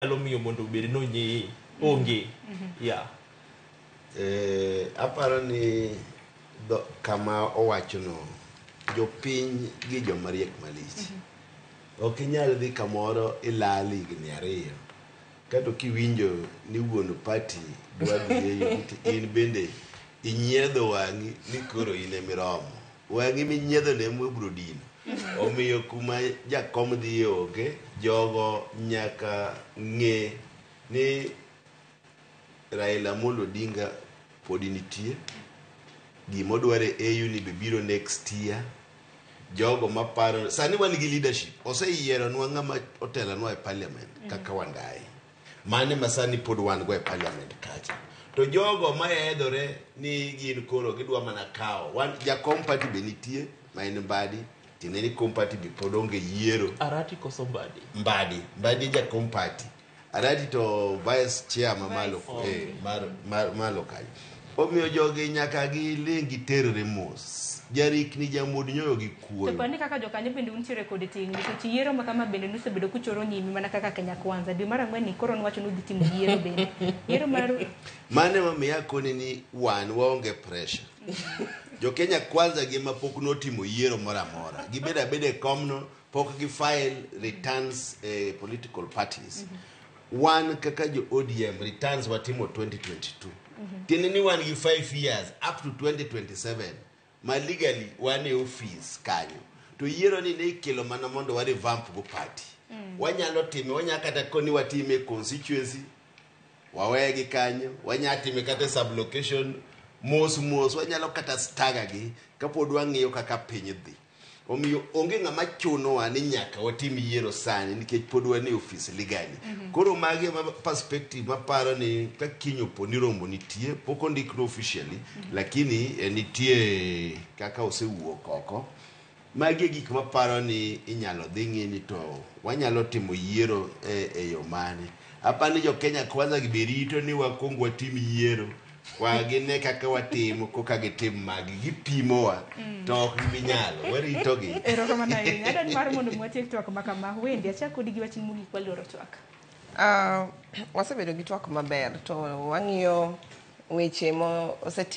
Nyalo miyo mondo obed ni onyieyi onge, yeah. Aparo ni kama owachono jopiny gi joma riek malich. Ok inyal dhi kamoro ilal higni 2 kato kiwinjo ni wuon party dwa dhi e to in bende inyiedho wang'i ni koro in emiromo. Wang'i minyiedho ne ema obiro dino. Omiyo kuma jakom dhiye onge, jogo nyaka ng'e ni Raila Amolo Odinga podi nitie. Gima odwaro e AU ni be biro next year. Jogo maparo sani wan gi leadership oseyieronwa ng'ama otelonwa e parliament kaka Wandayi. Mane ma sani pod wan go e parliament kacha. To jogo mahedhore ni gin koro gidwa mana kawo. Wan jakom party be nitie ma en Mbadi. Tiende ni kom party be pod onge yiero. Arati koso Mbadi? Mbadi. Mbadi e jakom party. Arati to vice chair mamalo mar malo kanyo. Omiyo jogi nyaka giling' giterre mos. Jarikni jamuod nyoyo gi To kuoyo. pani kaka jokanyo bende untiere kod ting' nikech yiero ma kama bende nusebedo kuchoro nyime mana kaka Kenya Kwanza. Dwe mar ang'wen ni koro nuwacho ni udhi timo yiero bende. Yiero mar Mano emomiyo akoni ni wan waonge pressure. Jo Kenya Kwanza gi ema pok notimo yiero moro amora. Gibedo abeda e komno, pok gi file returns e political parties. Wan kaka jo ODM returns watimo 2022. Tiende ni wan gi 5 years up to 2027 ma legally wan e office kanyo. To yiero ni ne ikelo mana mondo wa revamp go party. Wanyalo time, wanyalo kata koni watime e constituency, wawegi kanyo, wanyalo time kata e sub location mos mos, wanyalo kata stagger gi kapod wang'iyo kaka piny dhi. Omiyo onge ng'ama chunowa ni nyaka watim yiero sani nikech pod wan e ofis legally. Koro magi ema perspective maparo ni ka kiny opo ni rombo nitie, pok ondikre officially, lakini nitie kaka osewuok oko. Magi e gik maparo ni inyalo dhi ng'i ni to wanyalo timo yiero e yo mane. Aparo ni jo Kenya Kwanza gi be rito ni wakuong watim yiero wa gine kaka watimo koka gitim magi gipimowa to ok gibi nyalo waritogi. Erokamano ahinya. Adwa ni mar mondo mi watiek twak ma kama. Wendi, achak kodi gi wachni mogik waluoro twak. Wasebedo gi twak maber to wang'iyo weche mo osetimore.